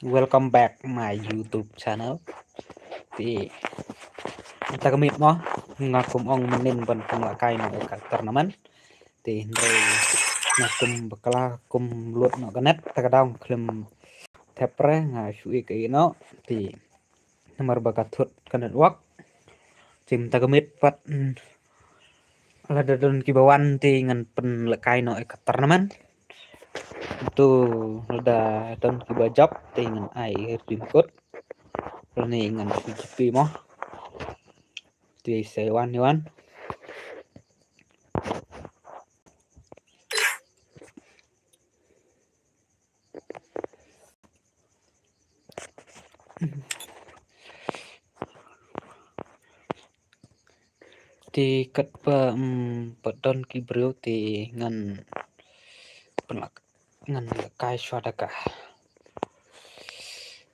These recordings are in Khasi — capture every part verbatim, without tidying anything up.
Welcome back my YouTube channel. Te mynta ka miet mo nga kum ong mynnin ban pynlehkai noh ïa ka tournament. Te hynrei nga kum bakla kum lut noh ka net, ta ka daw khlem thep re, nga shu ïa ka ïa noh. Te namar ba ka thut ka network. Te mynta ka miet pat, mm, lada don kiba wan te ngan pynlehkai noh ïa ka tournament. To lada don kiba jop te ngan ai rim kut. Lane ngan shu jipi mo. Te sa wan, wan. Te katba, mm, pat don ki briew te ngan pynlak, ngan lehkai shuwa da ka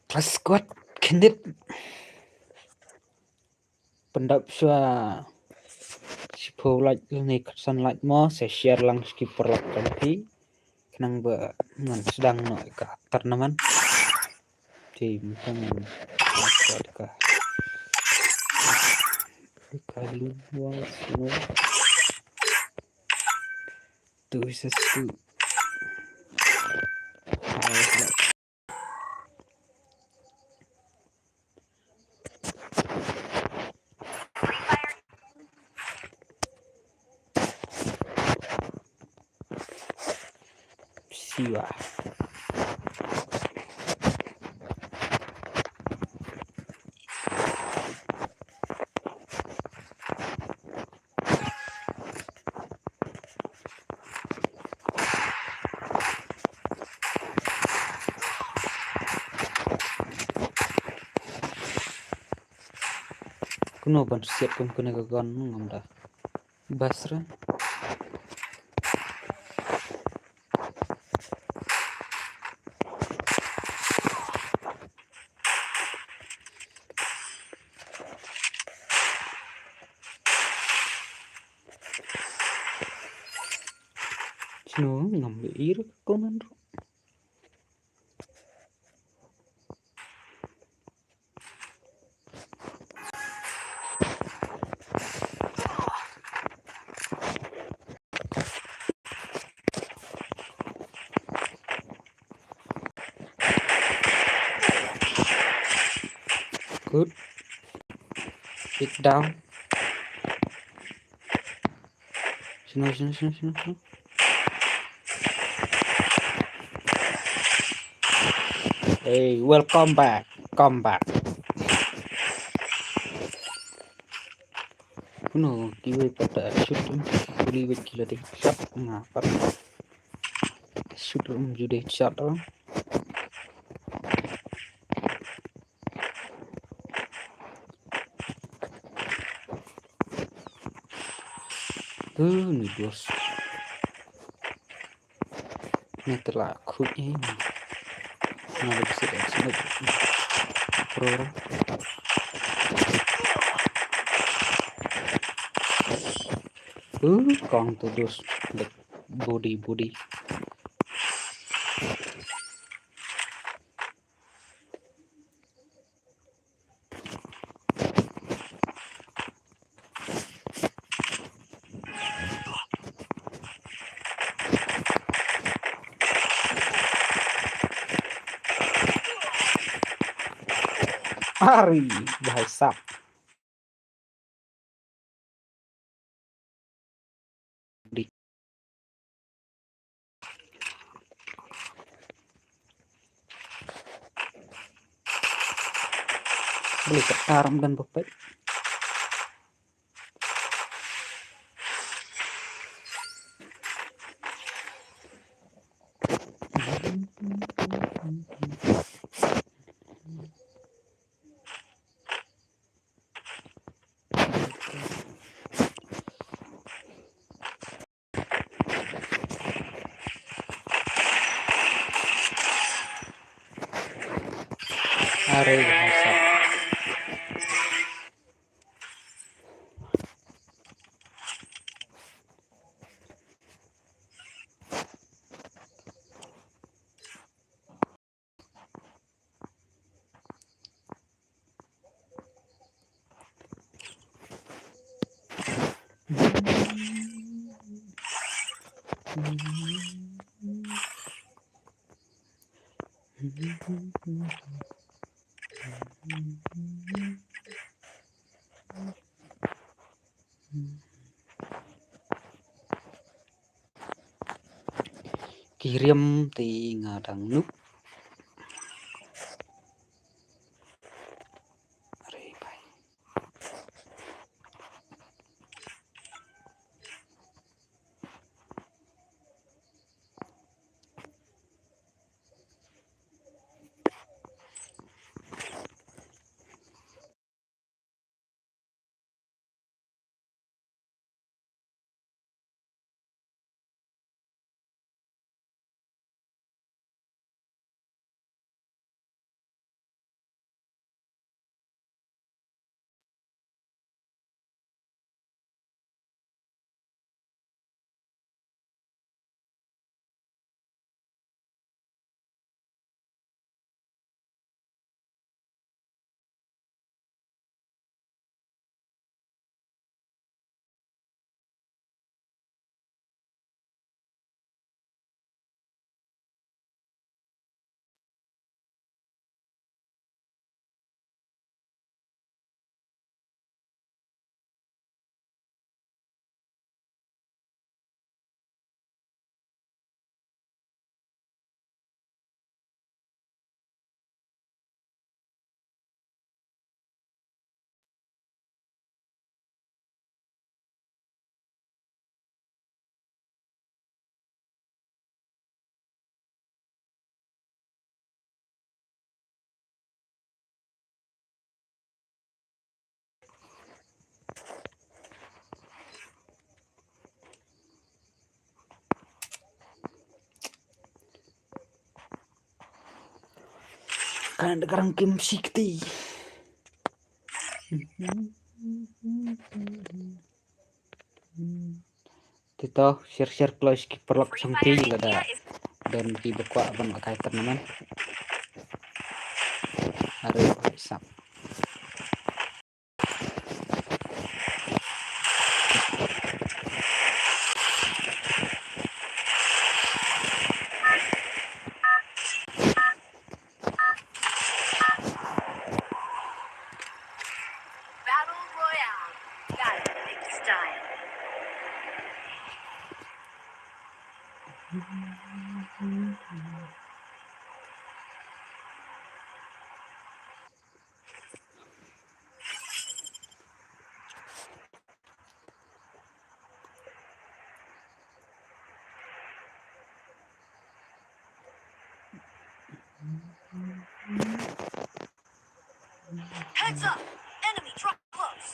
class squad khyndiat. Pyndap shuwa shiphew like lane khatsan like mo, sa share lang sha ki paralok jong phi. Khnang ba ngan sdang noh ïa ka tournament. Te mynta ngan start ka, ka lun wal sno. Tu sa stu. Siwa. Kuno ban siat kum kane ka gun ngam da. Bas re. Sno ngam ir ko man ro. Good. Sit down. Sino, sino, sino, sino, sino? Hey, welcome back. Come back. Kuno kiwei pat, uh, shoot, um, kiwei pat kilo ding shot nga pat. Shoot, um, jude shot, um. Uh, ni dos. Ni telah kut ni. Ni bisa dah sini. Pro. Uh, kong tu dos. Body, body. Ari, bhai sahab. Beli ketar dan bepet. Are, bhai sahab. Ki riam te nga dang nuk. Are bhai. Kan da karang kim sikti. Te to, share, share kloi sha ki paralok song ki lada don kiba kwah ban lehkai tournament. Are sap. Battle Royale. Got it. Big style. Heads up! Enemy drop close.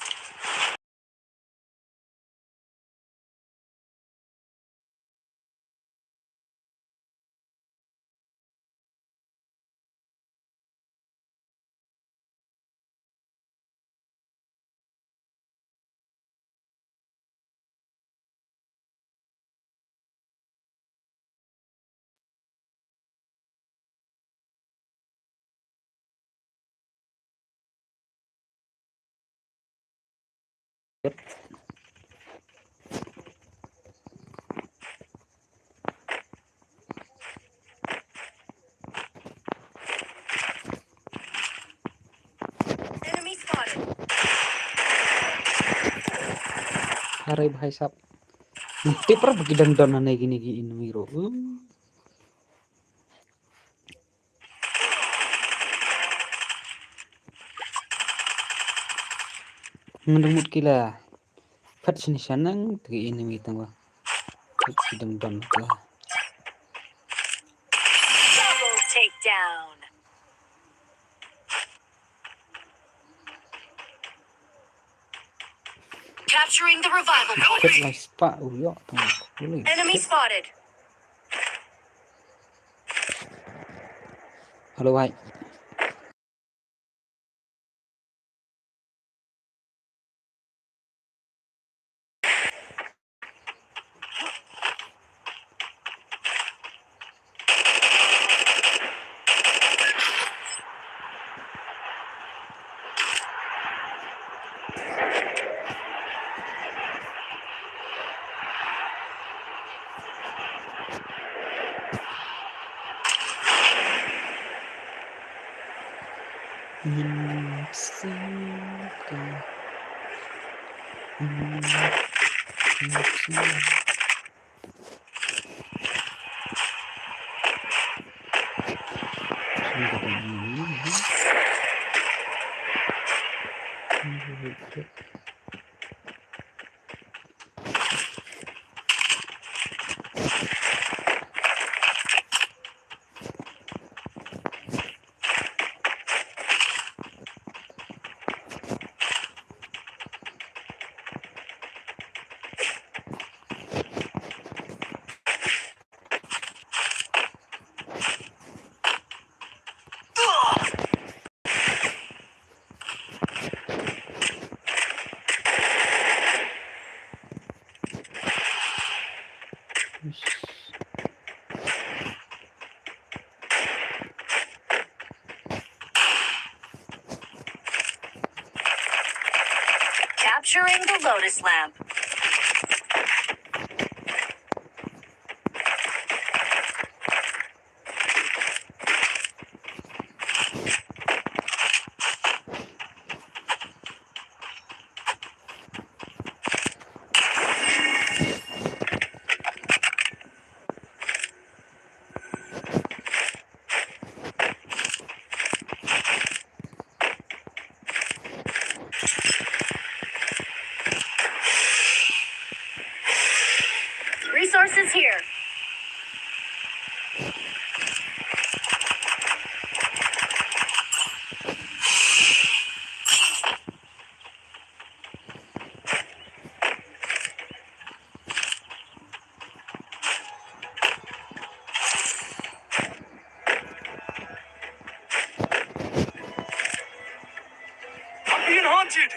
Enemy spotted. Are bhai sab. Ngan tip ra ba ki dang don hangne kine ki enemy ruh. Uh. Ngan dang mut ki la. Phet shane shaneng te ki enemy tang ba. Phet ki dang don ki la. Double takedown. Capturing the revival point. Phet lai spah u ïoh tang ba. Enemy spotted. Hello, bhai. Ngin sing ka. Ngin sing. Capturing the Lotus Lamp. Resources here. I'm being hunted!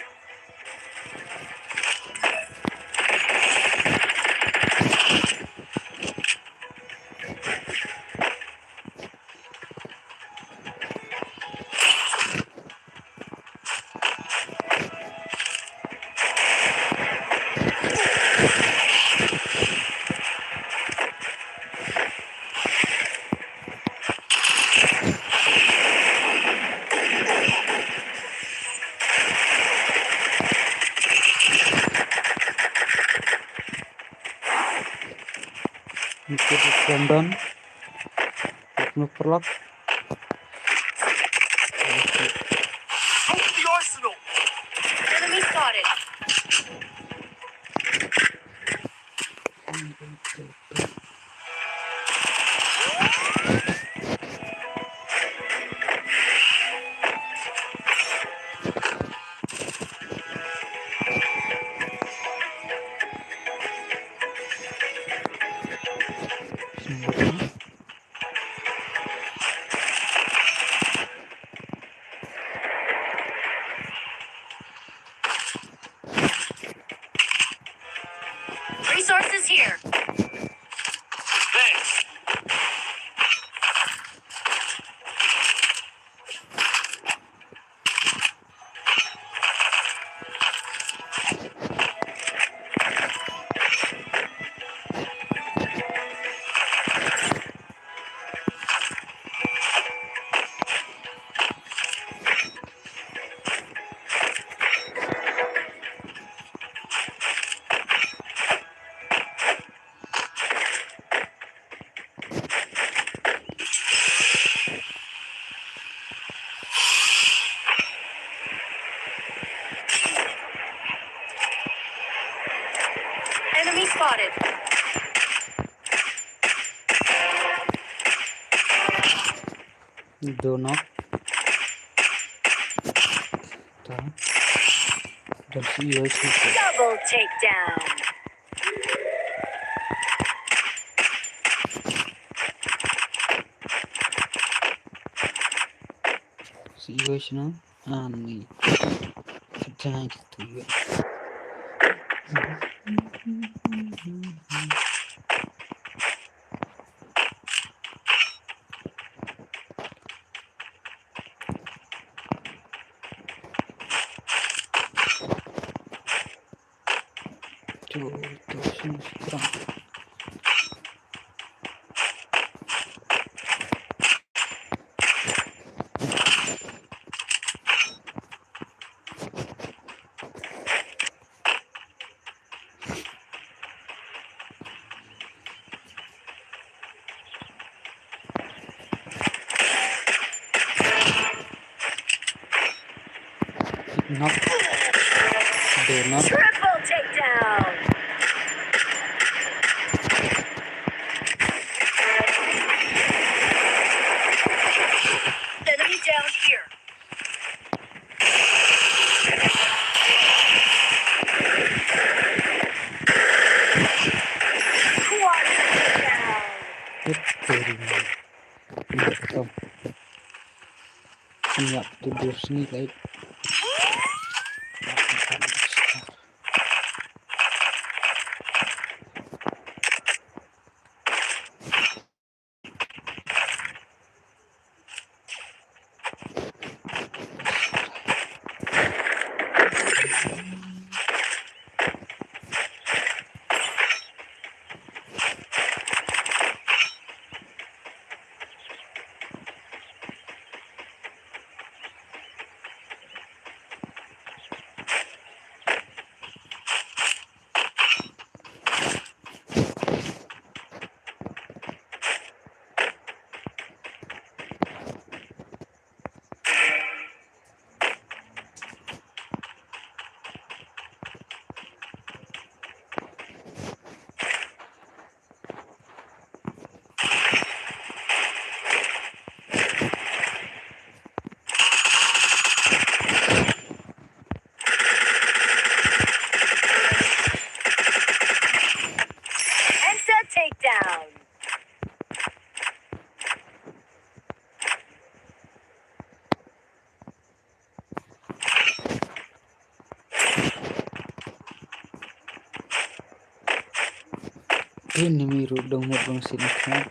Ngi kut ïa u Brandon. Kut noh paralok. Move to the arsenal! Enemy spotted. Resources here. Thanks. Enemy spotted. Dono. Ta. Double takedown. C E O shna ani. Thank you. Knock. Dua knock. Triple takedown. Enemy down here. Quadra down. Hit teri. Knock to. Senyap tidur sini, like. Headshot takedown. Enemy ruh dang mut bang sini kan.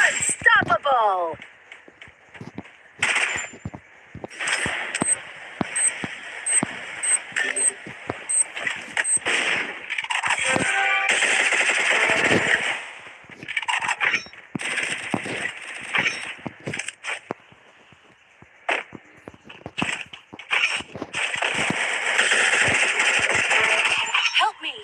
Unstoppable! Help me!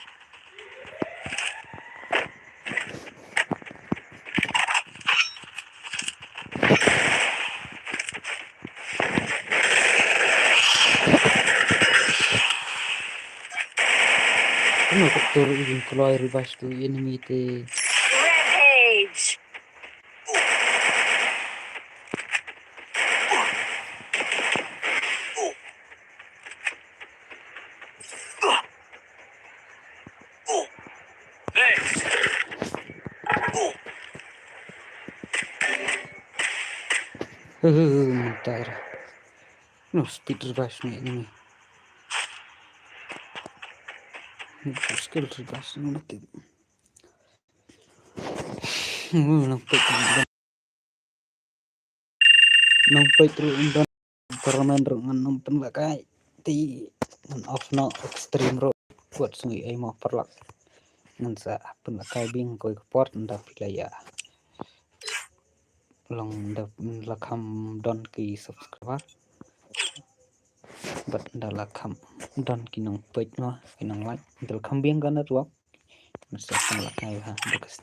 Kumno ka tur i kloi revive to enemy te. Rampage. Mynta ira. No speed revive ni enemy. Skill request nang peit ruh don. Nang peit ruh don. Tournament ruh ngan ym pynlehkai. Te ngan off noh stream ruh. Kwah sngew ai mo paralok. Ngan sa pynlehkai biang kawei ka por ynda phi la ïa long ynda la kham don ki subscriber. Bad ynda la kham don ki nongpeit mo, ki nonglike. Ynda la kham biang ka network, ngan sa pynlehkai ha da ka stream.